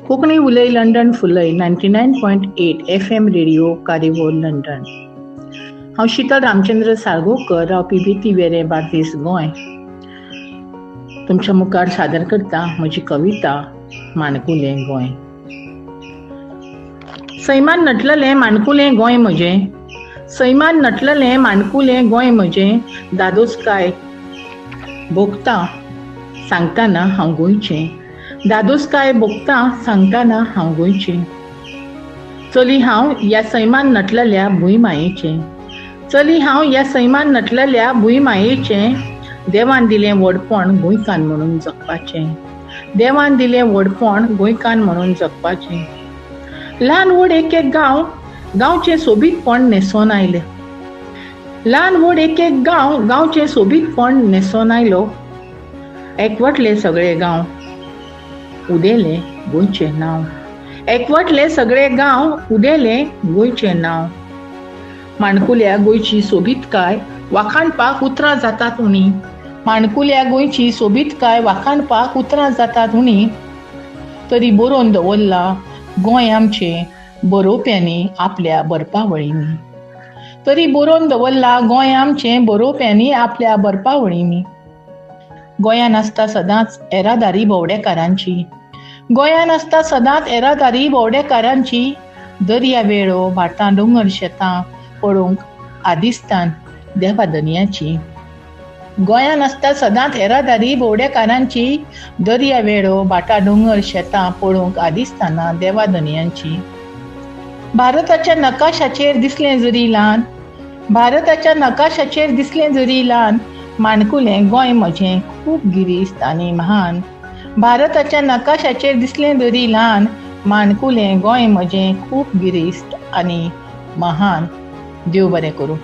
कोंकणी उलय London फुलय 99.8 FM radio Carnival London. हांव शीतल रामचंद्र साळगांवकर, रावपी बेती वेरें, बार्देस, गोंय. तुमच्या मुखार सादर करता म्हजी कविता माणकुलें गोंय. सैमान नटलेलें माणकुलें गोंय म्हजें, सैमान नटलेलें माणकुलें गोंय म्हजें, दादोसकाय भोगता सांगतना हांव गोंयचें, दादोसकाय भोगता सांगतना हांव गोंयचें. चली हांव ह्या सैमान नटलेल्या भूंय मायेचें, चली हांव ह्या सैमान नटलेल्या भूंय मायेचें, देवान दिलें व्हडपण गोंयकान्न म्हणून जगपाचें, देवान दिलें व्हडपण गोंयकान्न म्हणून जगपाचें. ल्हान व्हड एक एक गांव गांवचें सोबीतपण न्हेसोन आयलें, ल्हान व्हड एक एक गांव गांवचें सोबीतपण न्हेसोन आयलो, एकवटले सगळे गांव उदेलें गोंयचें नांव, एकवटले सगळे गांव उदेलें गोंयचें नांव. माणकुल्या गोंयची सोबीतकाय वाखाणपाक उतरां जातात उणी, माणकुल्या गोंयची सोबीतकाय वाखाणपाक उतरां जातात उणी, तरी बरोवन दवरलां गोंय आमचें बरोवप्यांनी आपल्या बरपावळींनी, तरी बरोवन दवरलां गोंय आमचें बरोवप्यांनी आपल्या बरपावळींनी. गोंयान आसता सदांच येरादारी भोंवडेकारांची, गोंयान आसता सदांच येरादारी भोंवडेकारांची, दर्या वेळो भाटां दोंगर शेतां पळोवंक आदिस्तान देवा धनयाची. गोंयान आसता सदांच येरादारी भोंवडेकारांची, दर्या वेळो भाटां दोंगर शेतां पळोवंक आदिस्ताना देवा धनयांची. भारताच्या नकाशाचेर दिसलें जरी ल्हान, भारताच्या नकाशाचेर दिसलें जरी ल्हान, माणकुलें गोंय म्हजें खूब गिरेस्त आनी महान. भारताच्या नकाशाचेर दिसलें जरी ल्हान, माणकुलें गोंय म्हजें खूब गिरेस्त आनी महान. देव बरें करूं.